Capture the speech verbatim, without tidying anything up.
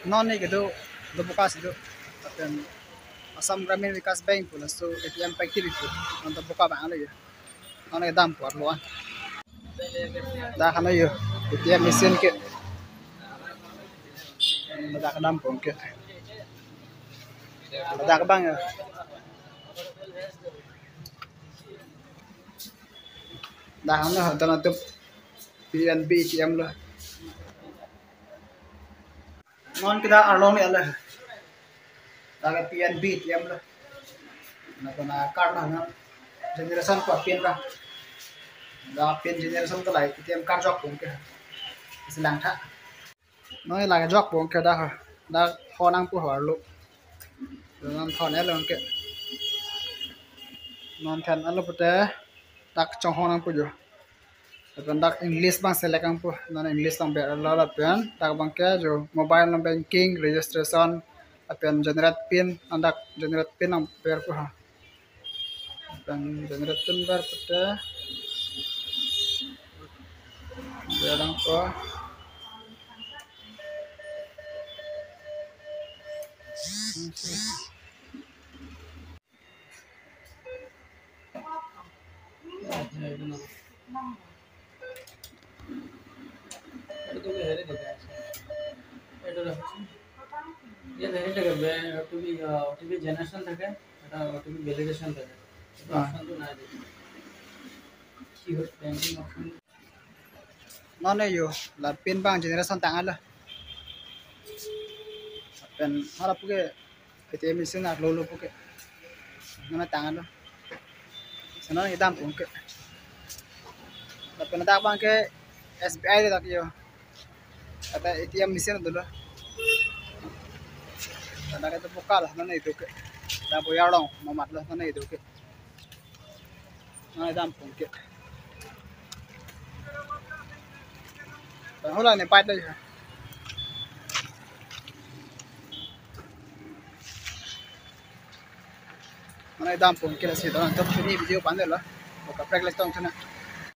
Non ne kedo, Doboka si do. Lapen Assam Gramin Vikas Bank pu laso A T M factory pu. Non Doboka abang lo ya. Non kedam pu arlo an. Dak hano yo. A T M machine ke. Dak kedam pu ke. Dak abang ya. Dak hano dak atup P N B A T M lo. Non kita arlo ne ala. Dak P N B A T M lo. Na kona card na na generation ko pin ka. Dak pin generation ko lai A T M card jok pu ke. Selang tha. Non la jok pu ke dak. Dak ho nang pu ho arlo. Non ho ne lo ke. Non than alo pute dak chonghong nang pu jo. Lapen dak English abang select nang pu, non English abang ber lo lapen dak abang ke jo mobile non banking registration lapen generate pin, non dak generate pin nang ber pu ha. Lapen generate pin ber pute ber nang pu. এইটো হেৰি থাকে, এইটো ৰাখিছোঁ। ইয়াত হেৰি থাকে, বে-, অ' T P, অ', অ' T P generation থাকে, এটা অ' টি পি ভেলিডেশ্যন থাকে। এইটো অ'। অপশ্যনটো নাই দেখোন। কি হয়, banking option. Non ne yo, la pin abang generation tang alo. Lapen hara pu ke A T M machine arlo lo pu ke. Non tang alo. Senon kedam pu ke. Lapen dak abang ke S B I dak yo. Ata A T M machine dolo. Dak ke Doboka la non ne do ke. Dak Boyarlong mamat la non ne do ke. Non kedam pu ke. Dak hola ne pait lo ya. Non kedam pu ke lasi dak atup pini video pan lo. Oka prek le tong thana.